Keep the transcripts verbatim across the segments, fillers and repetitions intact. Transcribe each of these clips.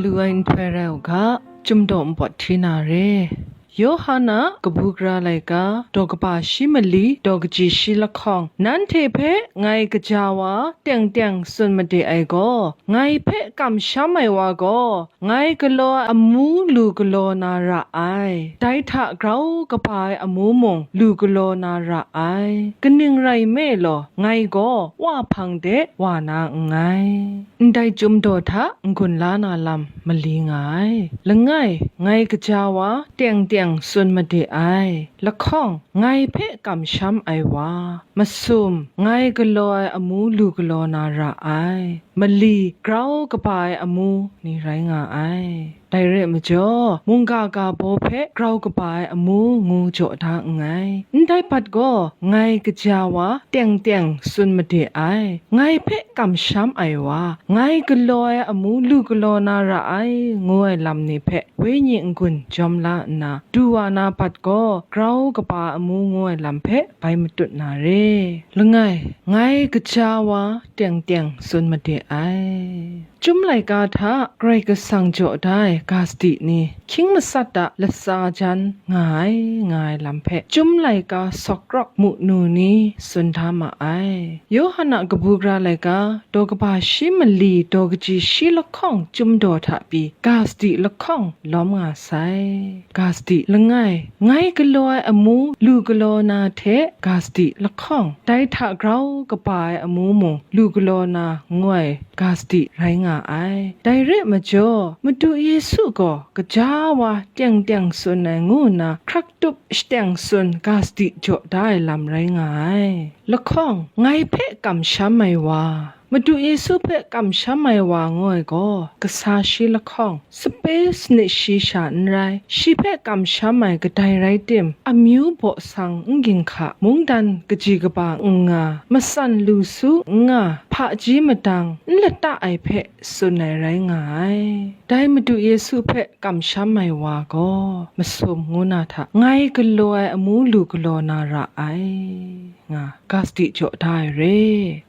Lu ai nhtoi rai u ga, Chyum daw npawt hti na re. Yawhan a kabu gara laika, daw kaba shi mali, daw kaji shi lahkawng, nanhte hpe ngai kaja wa teng teng tsun made ai gaw, ngai hpe kamsham ai wa gaw, ngai galaw ai amu lu galaw na ra ai. Dai hta grau kaba ai amu mung lu galaw na ra ai. Kaning rai nme law, ngai gaw Wa hpang de wa na nngai. Ndai Chyum daw hta n-gun la na lam mali nga ai. Langai, ngai kaja wa teng teng tsun made ai. Lahkawng, ngai hpe kamsham ai wa. Masum, ngai galaw ai amu lu galaw na ra ai. Mali, grau kaba ai amu ni rai nga ai. Dai re ai majaw, mungga ga baw hpe grau kaba ai amu ngu jaw da nngai. Ndai bat gaw, ngai kaja wa teng teng tsun made ai. Ngai hpe kamsham ai wa, ngai galaw ai amu lu galaw na ra ai, ngu ai lam ni hpe, wenyi n-gun jawm la nna, du wa na bat gaw, grau kaba amu ngu ai lam hpe bai matut na re. Langai, ngai kaja wa teng teng tsun made ai. Chyum laika hta Karai Kasang jaw da ai ga sadi ni, hkying masat a latsa jan nga ai, nga ai lam hpe, Chyum laika sawk rawk mu nu ni tsun da ma ai. Yawhan a kabu gara laika, daw kaba shi mali, daw kaji shi lahkawng Chyum daw hta pyi, ga sadi lahkawng lawm nga sai. Ga sadi langai, ngai galaw ai amu lu galaw na hte ga sadi lahkawng, dai hta grau kaba ai amu mung lu galaw na ngu ai ga sadi rai nga ai. Dai re ai majaw, Madu Yesu gaw gaja wa teng teng tsun ai ngu nna hkrak tup shateng tsun ga sadi jaw da ai lam rai nga ai. Lahkawng, ngai hpe kamsham ai wa, Madu Yesu hpe kamsham ai wa ngu ai gaw, kasa shi lahkawng, sape sanit shi sha n rai, shi hpe kamsham ai kadai rai tim, amyu baw sang n ginhka, mungdan kaji kaba n nga, matsan lu su n nga, hpaji madang n lata ai hpe tsun ai rai nga ai. Dai Madu Yesu hpe kamsham ai wa gaw, masum ngu na hta, ngai galaw ai amu lu galaw na ra ai. Nga, ga sadi jaw da ai re.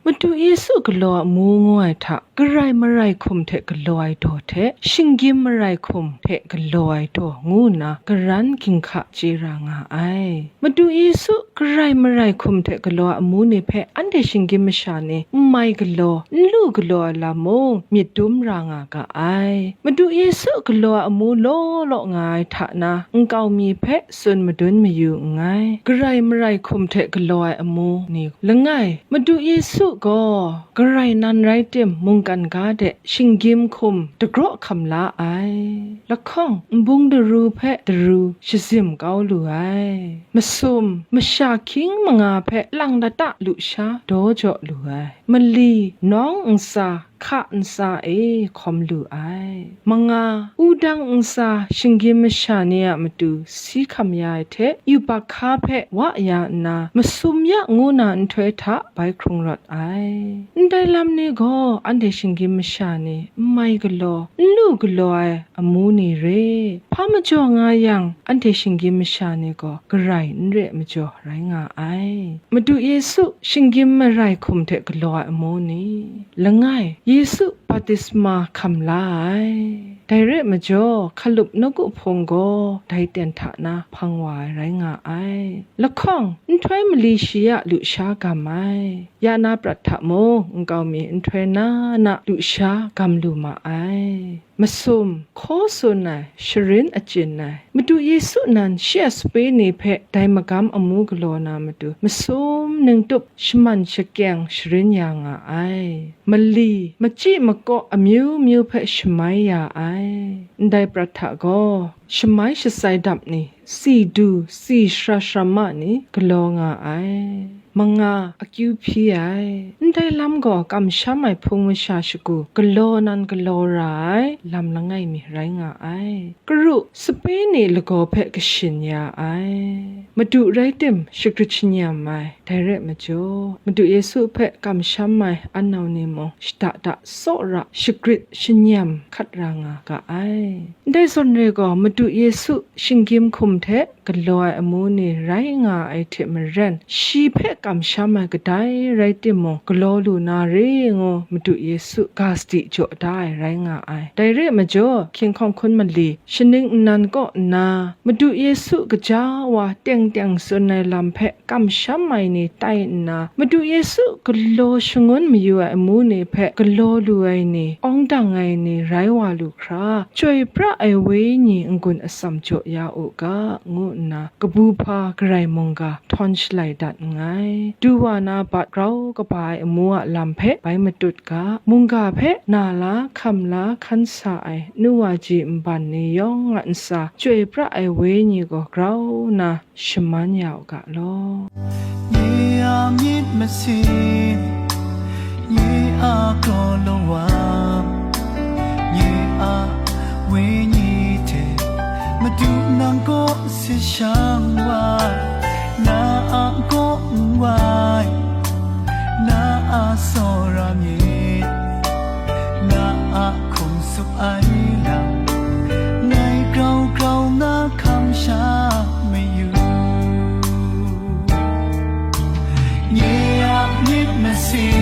Madu Yesu galaw ai amu ngu ai hta, garai marai hkum hte galaw ai daw hte, shinggyim marai hkum hte galaw ai daw ngu nna, garan ginhka chye ra nga ai. Madu Yesu garai marai hkum hte galaw ai amu ni hpe anhte shinggyim masha ni n mai galaw, n lu galaw ai lam mung myit dum ra nga ga ai. Madu Yesu galaw ai amu law law nga ai hta na, nkau mi hpe tsun madun mayu nngai. Garai marai hkum hte galaw ai amu ni langai, Madu Yesu gaw garai nan rai tim, mungkan ga de shinggyim hkum dagraw hkam la ai. Lahkawng, nbung daru hpe daru shazim kau lu ai. Masum, masha hkying manga hpe lang lata lusha daw jaw lu ai. Mali, nawng ntsa, hka ntsa e hkawm lu ai. Manga, wudang ntsa shinggyim masha ni a matu si hkam ya ai hte, yubak hka hpe wa ya nna, masum ya ngu na nhtoi hta bai hkrung rawt ai. Ndai lam ni gaw anhte shinggyim masha ni n mai galaw, n lu galaw ai amu ni re. Hpa majaw nga yang, anhte shinggyim masha ni gaw garai n re ai majaw rai nga ai. Madu Yesu shinggyim marai hkum hte galaw ai amu ni? Langai, Yesu baptisma hkam la ai. Dai re ai majaw, hkalup nawku hpung gaw dai ten hta na hpang wa ai rai nga ai. Lahkawng, nhtoi mali shi ya lusha gam ai. Ya na prat hta mung, nkau mi nhtoi na na lusha gam lu ma ai. Masum, hkaw tsun ai, sharin achyin ai, Madu Yesu nan shi a sape ni hpe dai magam amu galaw na matu, masum ningtup shaman shakyeng sharin ya nga ai. Mali, machyi makaw amyu myu hpe shamai ya ai. Ndai prat hta gaw, shamai shatsai dap ni, si du, si shara sharama ni galaw nga ai. Manga, akyu hpyi ai. Ndai lam gaw kamsham ai hpung masha shagu galaw nan galaw ra ai lam langai mi rai nga ai. Karu, sape ni lagaw hpe kashin ya ai. Madu rai tim, shagrit shanyam ai. Dai re ai majaw, Madu Yesu hpe kamsham ai anau ni mung, shada da tsawra shagrit shanyam hkat ra nga ga ai. Ndai zawn re gaw, Madu Yesu shinggyim hkum hte galaw ai amu ni rai nga ai hte maren, shi hpe kamsham ai kadai rai timung, galaw lu na re ngu Madu Yesu ga sadi jaw da ai rai nga ai. Dai re ai majaw, hkying hkawng hkun mali, shaning nnan kaw nna, Madu Yesu gaja wa teng teng tsun ai lam hpe kamsham ai ni tai nna, Madu Yesu galaw shangun mayu ai amu ni hpe galaw lu ai ni, awng dang ai ni rai wa lu hkra, chyoi pra ai Wenyi n-gun atsam jaw ya u ga, ngu nna kabu hpa Karai mungga htawn shalai dat nngai. Du wa na bat grau kaba ai amu a lam hpe bai matut ga, mungga hpe na la, hkam la, hkan sa ai nu wa ji nban ni yawng a ntsa, chyoi pra ai Wenyi gaw grau nna shaman ya u ga law. Nye a myit masin, nye a kraw lawa, nye a wenyi hte Madu nang kaw si shang wa, na a kaw n wai, na a tsawra myit, na a hkum tsup ai lam, ngai grau grau nga hkam sha mayu. Nye a myit masin